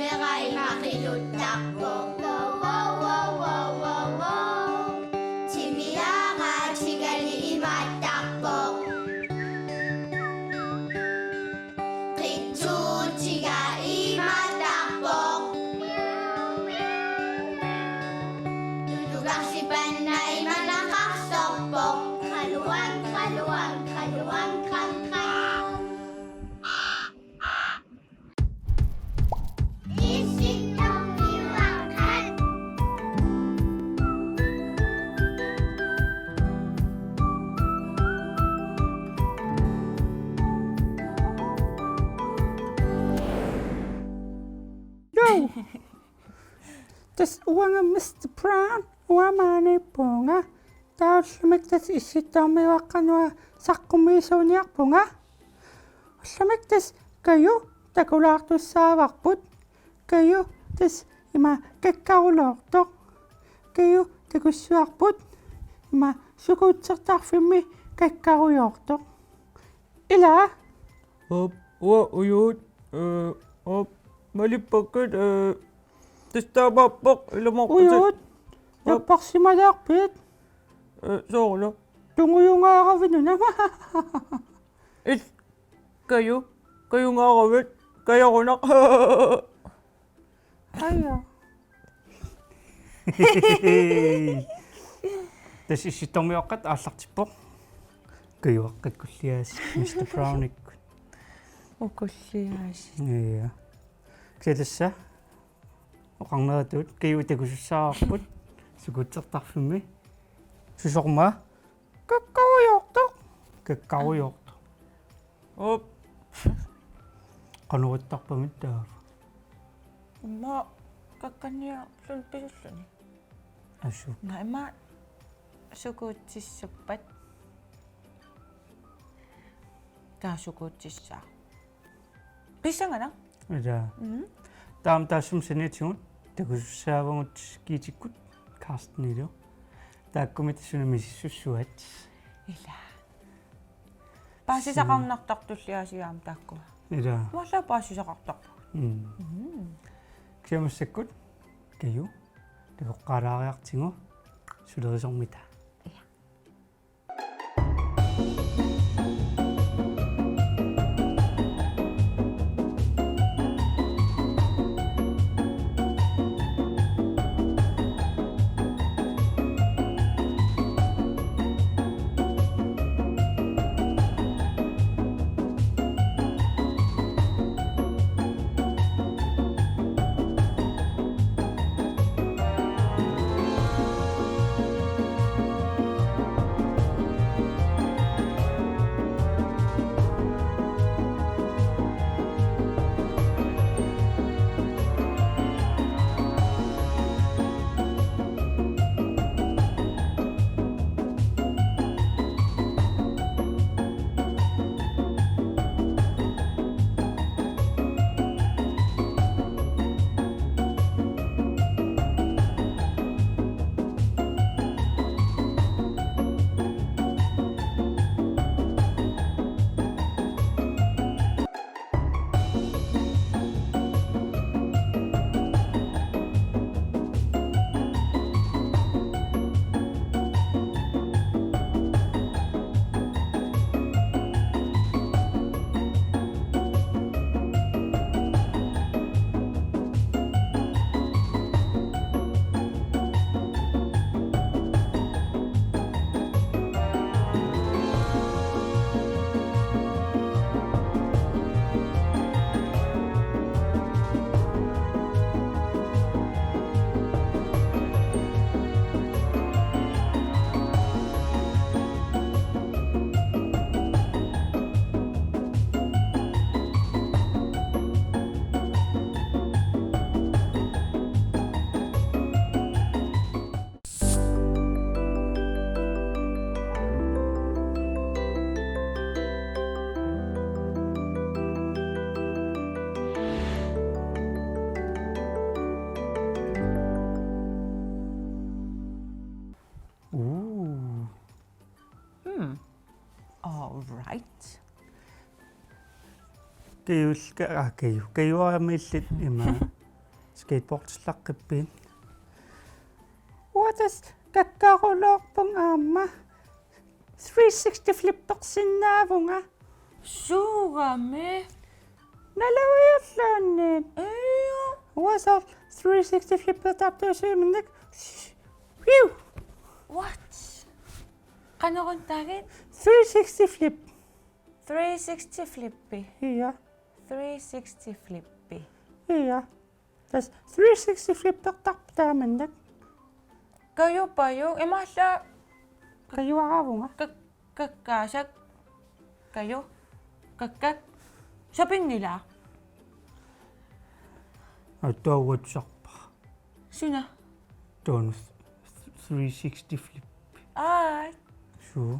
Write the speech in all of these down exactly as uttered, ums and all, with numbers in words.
Imaattarpoq. Wow, wow, wow, wow, wow, wow. Timiaatigali imaattarpoq. Qitsuutiga imaattarpoq. Tutukarsipanna imanaqarsorpoq. Qaluang, qaluang, qaluang, qang, qang. Tassa uanga mister Brown, uanga maaniippunga. Taava ullumikkut tassa issittormiuaqqat uanga saqqummiisuuniarpunga. Ullumikkut tassa Kaju takulaartussaavarput. Kaju tassa ima kakkarujoortoq. Kaju takussavarput ima skuutsertarfimmi kakkarujoortoq. Ila? Op, uanga Ujuut, eh, op, malippakkit, eh, tassa taamaappoq, ilumoorputit. Ujuut, op. Napparsimalaarpit? Eh, soorlu. Tungujungaaravit una. Ilaa, Kaju, kajungaaravit, kajorunaq. Aja. Tassa issittormiuaqqat aallartippoq. Kajuaqqat kulliaasiit mister Brownikkut. Ukulliaasiit. Ja. Kisianni tassa oqarneratut Kaju takusussaavarput skuutsertarfimmi. Susormaa? Kakkarujoortoq. Kakkarujoortoq. Op. Qanoq ittarpamit taava? Immaqa kakkanniarluni pisulluni. Assut. Naa immaqa skuutsissappat. Taava skuutsissaaq. Pissanganaq. Ila. Mhm. Taava taassuma saniatigut takusussaavagut Giitikkut Carstenilu. Taakkumi tassunga misissussaavat. Ila. Paasisaqarnartartulli aasiit aamma taakkua. Ila. Uallaaq paasisaqartarpugut. Mm. Mhm. Kisianni massakkut Kaju takoqqaalaariartigu sulerisormita. Ila. Ooh. Hmm. All right. Kaju, ka-, ah, Kaju. Kajuaramiillit ima. Skateboardillaqqippiuk? Uanga tassa kakkaruloorpunga aamma. Three sixty flippersinnaavunga. Suugami? Nalauiorluunniit. Ija. Uanga soorlu three sixty flippertartuusiminnik. Phew! What? Qanoruna taagit? Three sixty flip. Three sixty flippi. Ija. Three sixty flippi. Ija. Tassa three sixty flippertarput taamannak. Kaju paju, imaallaat. Kajuaravunga. Kak-, kakkaasakka. Kaju. Kakkak. Sapinngilaq. Atuarutsarpa. Suna. Taanna three sixty flip. Aaj. Suu.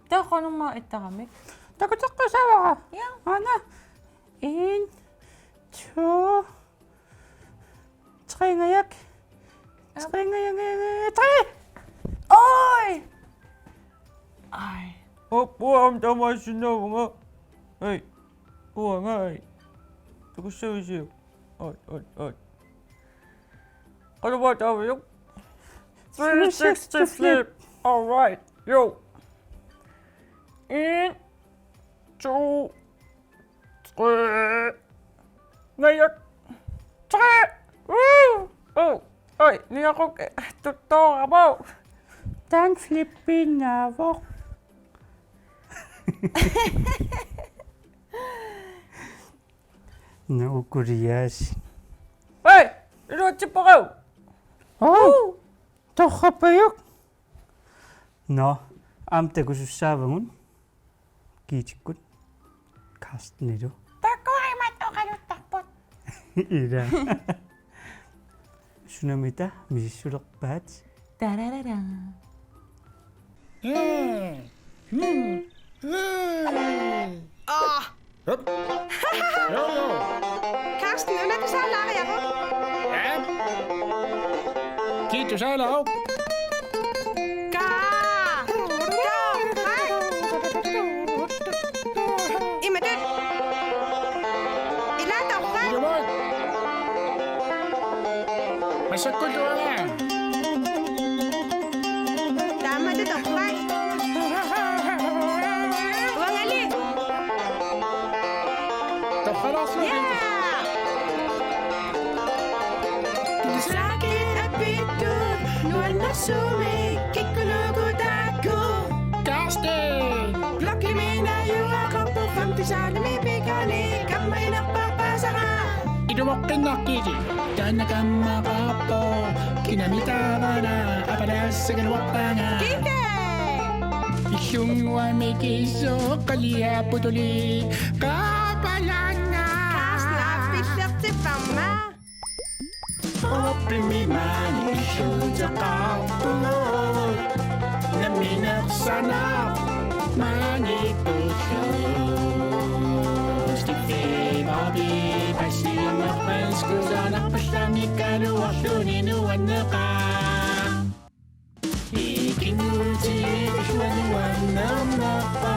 Taava qanormaa ittaramik? Takuteqqissaavara. Ja. Aana. En, to, tre ngajak. Aap. Tre ngajak, ngajak, ngajak, tre! Oj! Aj. Op, uanga aamma tamasinnaavunga. Hej. Uanga, hej. Takussavisiuk? Oj, oj, oj. Qanormaa taaviuk? Three sixty flip. All right. Jo. En, to, tre. Ngajak. Tre. Woo! Oh. Oj, niaquk, eh, tuttoorama. Taanna flippiinnaavoq. Nå, ukulias. Hej, iluatsippoq. Oh, torrappajuk. Nå, aamma takusussaavagut. Kiitikkut. Carstenilu. Takuarimat oqaluttarput. Ila. Sunamita misissulerpaat. Tararara. Ah. Hop. Jo, jo. Carsten, una tusaalaariaruk? Ja. Kiitusaalaaru. Kaa. Kaa. Imatut. Ilaa torrak. Ilumoorpoq. Massakkullu uanga. Taamatut torrak. Uangali. Torralaarsuaq. Ja. Tusaakit apittut nuannersumik kikkunuku taakku. Carsten! Blokkimi najugaqarpoq femte salimi pikani kammaginerpaasara. Ilumoqqinnaqqiti taanna kammaqarpoq kinami taavana apalaassagaluarpaanga. Kike! Illunnguamik isoq qaliapputuli qaapalaannga. Carsten, aappillertipparma. Oppimi maani illuuteqarpugut. Nammineq sanaq maani pullu. Stiffi Bobby, passiunerpasku sanarpallanngikkaluarluni nuanneqaaq. Ikinnguutigilluarlugu nuannernerpa.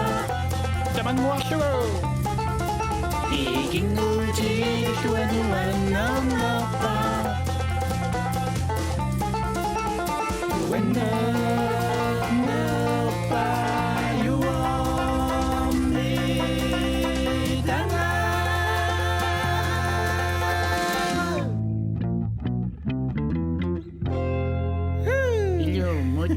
Tamannguarlugu. Ikinnguutigilluarlugu nuannernerpa. Nuannernerpa juormi tanga. Ilumut.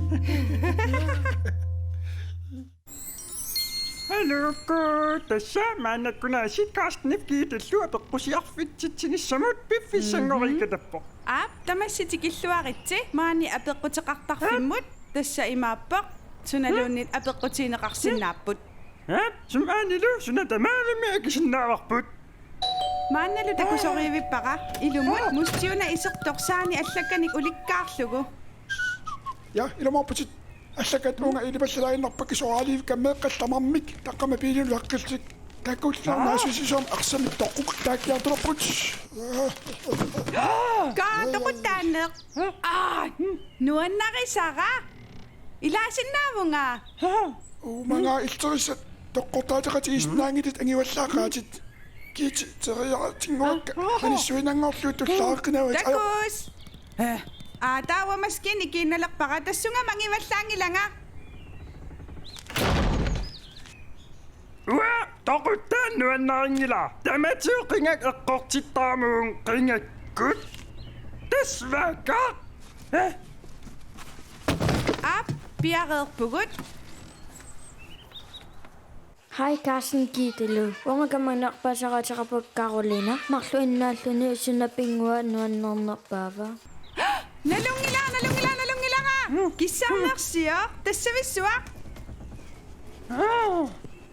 Hallo, tassa maannakkut aasiit Carstenip Giitillu apeqqusiarfitsitsinissamut piffissanngoriikatappoq. Aap, tamassi tikilluaritsi maani apeqquteqartarfimmut, tassa imaappoq, sunaluunniit apeqqutigineqarsinnaapput. Aap, sumi aanilu suna tamarmi akisinnaavarput. Maannalu takusorivippara, ilumut, Musti una isertoq saani allakkanik ulikkaarlugu. Ja, ilumoorputit. Allakkat uunga ilipallalaaginnarpakka soraaliivikka meeqqat tamarmik taqqama biilinut aqqillutik. Taakkuullunga naasuusissuarmik arsamik toqqukkut taakkiartulerput. Kaa toquttaanneq. Aa, nuannarisara. Ilaasinnaavunga. Uumaga illerissat toqqortaateqatit isinnaanngitsut angivallaaqaatit. Kiiti teriaratinguakka. Aa, aa. Anissuinanngorlugu tullaaqqinavit. Ajo. Takuss. Eh. Aa, taava maskiini kiinnalerpara tassunga mangivallaanngilanga. Uanga toquttaa nuannarinngilaa. Tamatigut qingakka eqqortittaramik qingakkut. Tasvaakka. Eh. Aap, piareerpugut. Hej, Carsten Gittelu. Uanga kammanerpaasariaqarpunga Karoliina. Marluk innaalluni suna pinnguaa nuannernerpaava? Nalunngilara, nalunngilara, nalunngilara! Kissarnersioq, tassavissuaq?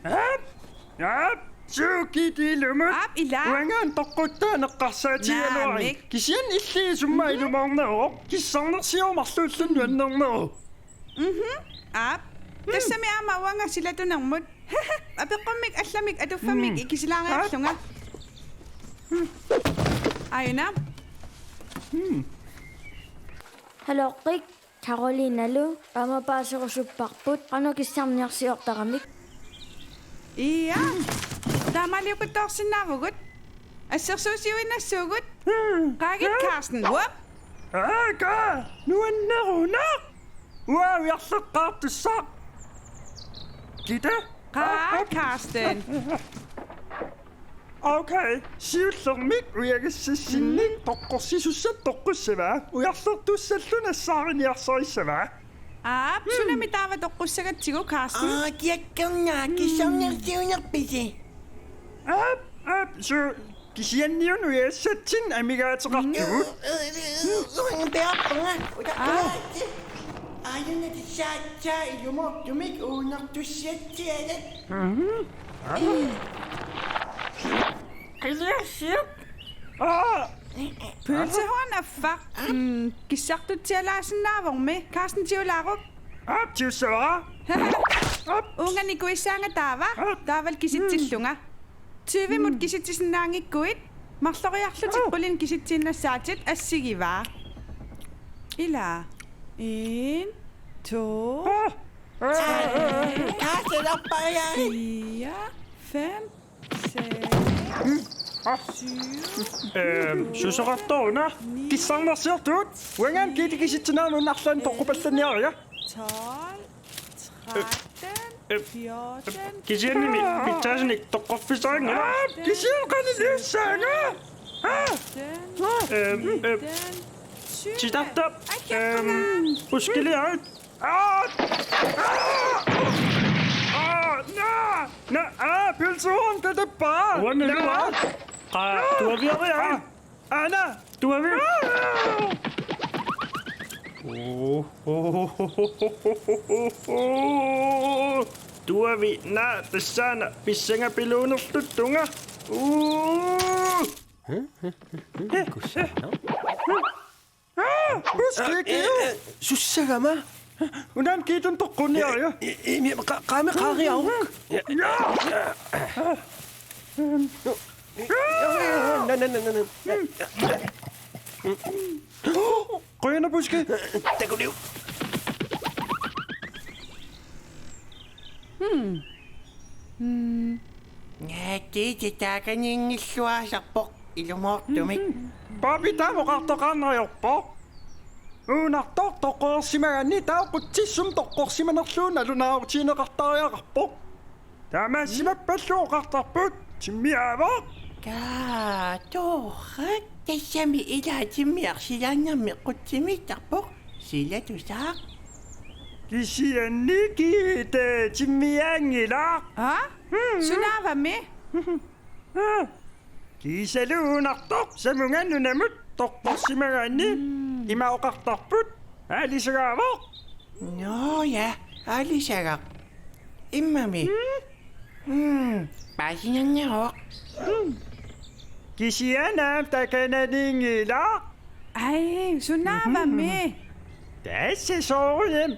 Aap, aap, suukit ilumut. Aap, ila. Uangaana toquttaa eqqarsaatigigaluarit. Naamik. Kisianni illit sumut ilumoorneruvoq. Kissarnersioq marluulluunniit nuannerneruvoq. Mhm. Aap. Mm. Tassami aamma uanga silatunermut. Apeqqummik allamik atuffammik. Mm. Ikisilaariarlunga. Aap. Mm. Aajuna. Mm. Hallo, Rik. Karoliinalu aamma paaserusupparput. Qanoq kissarniarsiortaramik? Ija. Taamaaliukkuttoorsinnaavugut. Assersuusiuinnassuugut. Mm. Qaagit, Carsten. Whoop. Aaka, nuannerunaq. Uanga ujarleqqaartussaq. Kida? Qaa, Carsten. Okay, siullermik ujagassassinnit. Mm. Toqqorsisussat toqqussava? Ujarlertussalluni nassaariniarsarissava? Aap, mm, sunami taava toqqussagatsigu, Carsten? Aa, kiakkernaaq, mm, kissarniarsiuinerpisi? Aap, aap, suu, kisianniuna ujagassatsinnut amigaateqartugut. Mm. Uanga pearpunga. Aa. Aajuna tassaatsaa ilumoortumik uunartussaatsialat. Mhm. Qiliassiuk. Aa. Pølsehorn affaq. Mm, kissartutsialaasinnaavormi. Carsten, tigulaaruk. Aap, tigussavara. Aap. Uunga nikuissaanga taava. Aap. Taavalu kisitsillunga. Tyvemut, mm, kisitsisinnaanngikkuit, marloriarlutit, aa, qulinik kisitsiinnassaatit, assigivaa. Ila. En, to, aa, aa, tre, aa, aa, fire, fem, seks, mm, aa, syv, ehm, otte, susoqartoruna, ni, kissarnersiortut, uangaana, mm, kiitikisitsinaamun arlaannik toqqupallanniariga. Tolv, tretten, fjorten, kisiannimi pitsaasunik toqqorfissaanga. Aa, kisianni qanoq iliussaanga? Aa! Ehm, ehm, titartap, ehm, puskiliarit. Aa! Aa! Aa, naa! Naa, aa, pølsehorn katappaa. Uanga naa. Qaa, tuaviariarit. Aana! Tuavi! Tuavi, naa, tassaana pissangapiluunerluttunga. Uu! Kusanaq. Aa, puskiki! Sussagama? Unaana kiitun toqqunniariga. I-, i-, imi, qa-, qaami qaariaruk. Na, na, na, na, na. Qujanaq, puski. Takuliuk. Hmm. Hmm. Naatsi taakaniinngilluaasarpoq ilumoortumik. Papi taama oqartoqaannariarpoq. Uunartoq toqqorsimagaanni taava qutsissumik toqqorsimanerlugu nalunaarutigineqartariaqarpoq. Taamaasimappallu oqartarput timmiaavoq. Kaa, toorat, tassami ila timmiarsilaannarmi qutsimiittarpoq, silatusaaq. Kisianni Kiiti timmiaanngilaq. Aa? Hmm. Sunaavami? Aa. Kiisalu uunartoq samunga nunamut toqqorsimagaanni, mm, ima oqartarput: Aalisagaavoq. Nå ja, aalisagaq. Immami. Mm. Mm, paasinanngilaq. Mm. Kisianni aamma takananiinngilaq. Ai, sunaavami? Tassa soorunami.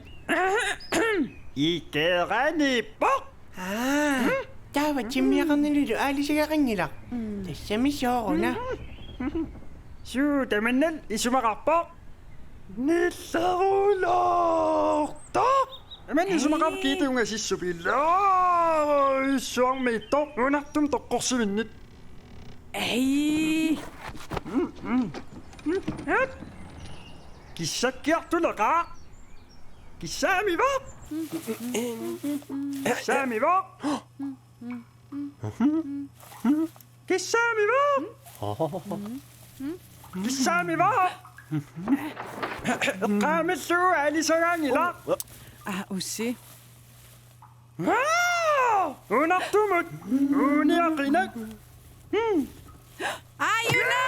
Ikeraniippoq. Aa, taava timmiaqarnanilu aalisagaqanngilaq. Mm. Tassami sooruna. Suu, tamannalu isumaqarpoq. Nillerulortoq. Aamma isumaqarpoq Kiiti ungasissupilaa. Issuarmiittoq uunartumik toqqorsiminnit. Ai. Kissakkiartuleqaaq. Kissaamivoq. Kissaamivoq. Kissaamivoq. Kissaamivoq. Eqqaamallugu aalisagaanngilaq. Aa, ussi. Aa! Unartumut. Uniaqinak. Hmm. Aajuna!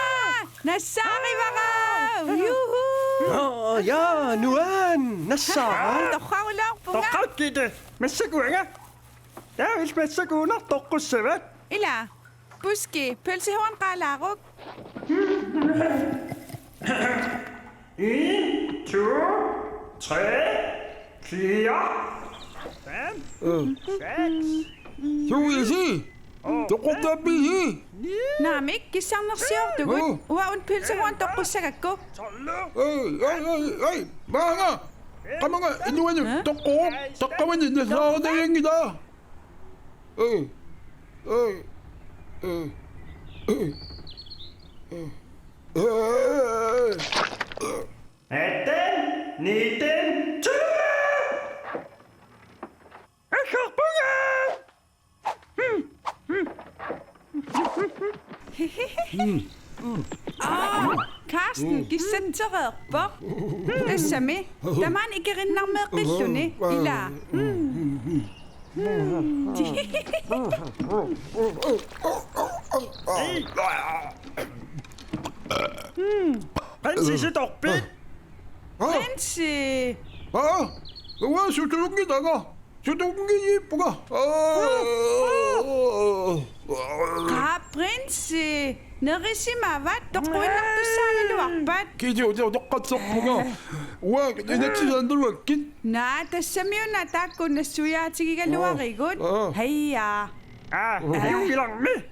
Nassaarivara! Juhu! Aa, ja, nuan, nassaara. Torrarulaarpunga. Toqqakkit. Massakkut uanga. Taava illit massakkut una toqqussavat. Ila. Puski, pølsehorn qaalaaruk. En, to, tre, fire, fem, seks. Suisi. Toqqortaappiisi? Naamik, kissarnersiortugut. Uu. Uanga una pølsehorn toqqussagakku. Ei, ei, ei, ei. Maanga. Qamunga, inuanut. Hæ? Toqqoruuk. Taqqamani nassaarutaanngilaq. Ei. Ei. Ei. Ei. Ei. Atten, nitten, tyve! Aggerpunga! Aa, Carsten, kissatsereerpoq. Tassami, tamaani ikerinnarmeeqqilluni, ila. Prinsi sitorpit? Prinsi. Aa, uanga sutuunngitanga. Sutuunngiippunga. Aa. Qaa, prinsi. Nerisimavat, toqquinnartussaagaluarpat. Kiitiu, tiu, toqqasserpunga. Uanga inatsisaannaruakkit. Naa, tassamiuna taakku nassuiaatigigaluarigut. Aa. Haija. Aa, ajunngilaq.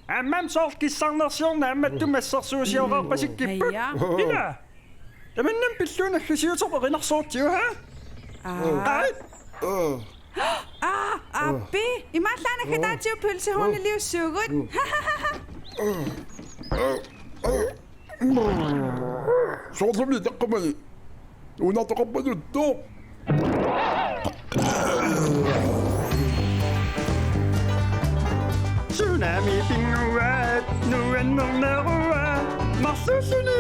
Aamma soorlu kissarnersiorneq aamma tumassersuusioreerpasikkipput. Haija. Ila. Tamannami pillugu naggasiusoq erinarsortigu, ha? Aa. Ai. Aa, aappi. Imaallaat naggataatigut pølsehorniliussuugut. Soorlumi taqqamani. Unartoqarpaluttoq. Tsunami pinnguaat nuannerneruvoq marluulluni.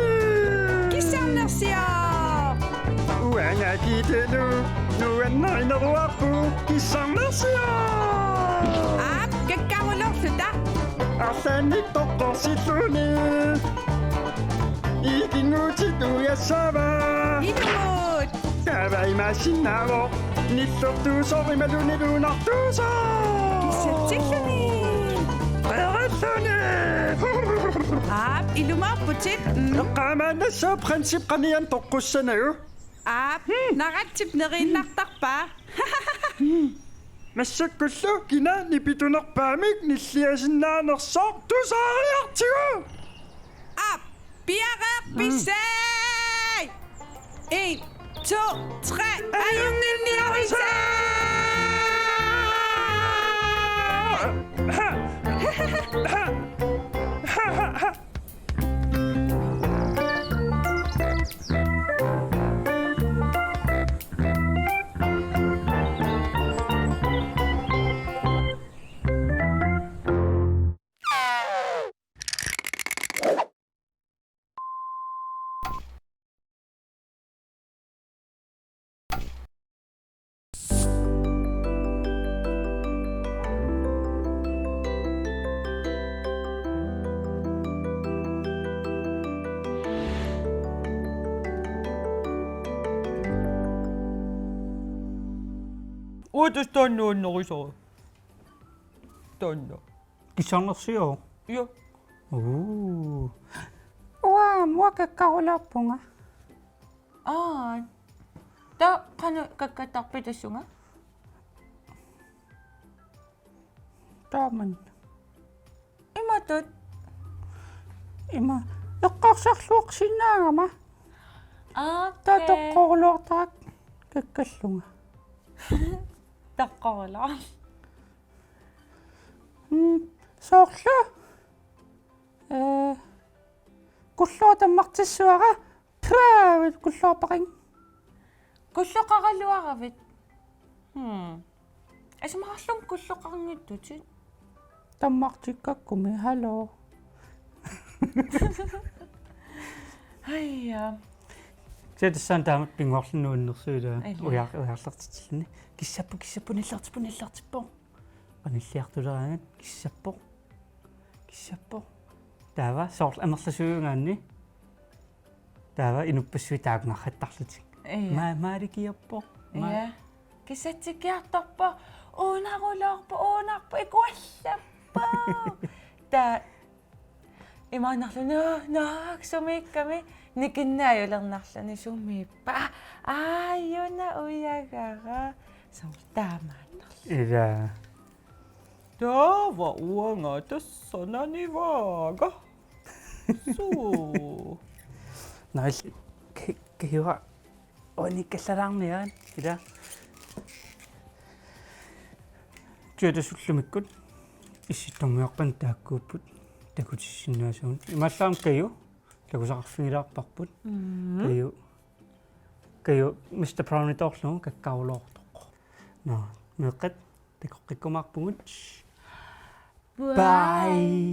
Kissarnersioq. Uanga Kiitelu nuannarineruarput kissarnersioq. Aap, kakkaruloorluta. Arlaannik toqqorsilluni. Ikinnguutit uiassavat. Ilumut. Taava imaassinnaavoq. Nillertuusoq imaluunniit unartuusoq. Kissatsilluni. Qeralluni. Aap, ilumoorputit. Mm. Eqqaamaannassaaq prinsip qaniani toqqussanagu. Aap, hmm, naratsip neriinnartarpaa. Massakkullu kina nipitunerpaamik nilliasinnaanersoq tusaariartigu. Aap, piareerpisi? En, to, tre, ajunngilaq. Uagut taanna nuannerisara. Taanna. Kissarnersioq. Io. Uu. Uanga, uanga kakkaruloorpunga. Aa. Taava qanoq kakkattarpit tassunga? Taamani. Imatut? Ima eqqarsarluarsinnaagama. Aa, okay. Taava toqqoruluartarakku kakkallunga. Toqqoruluar. Mm, soorlu. Eh, kulloq tammartissavara. Paa, kulloq paqing. Kulloqaraluaravit. Hmm. Isumaqarlunga kulloqanngitsutit. Tammartikkakkumi, hallo. Haja. Kisianni tassani taamatut pinngorluni nuannersuit ilaa. Ilaa. Ujar-, ujarlertitilluni. Kissappoq, kissappoq, nillertippoq, nillertippoq. Qanilliartuleraangat kissappoq. Kissappoq. Taava soorlu amerlasuugaanni. Taava inuppassuit taakkunarhattarlutik. Ia. Ma-, maalikiappoq. Ma- Ia. Kissatsikkiartorpoq. Uunaruloorpoq, uunarpoq, ikuallappoq. Taava imaannarluni, naak, sumiikkami, nikinnaajulernarluni, sumiippa. Aajuna ujagara. Soorlu taamaannarluni. Ia. Taava uanga tassa nanivaaga. Suu. Nice. Ki-, kihiva. Onikallalaarniaan, ilaa. Kisianni tassa ullumikkut issittormiorpani taakkuupput takutissinnaasugut. Imaallaat Kaju takusaqarfigilaarparput. Mm. Kaju. Kaju mister Brownitorlugu kakkaruloortoq. Nå, meeqqat takoqqikkumaarpugut. Bye. Bye.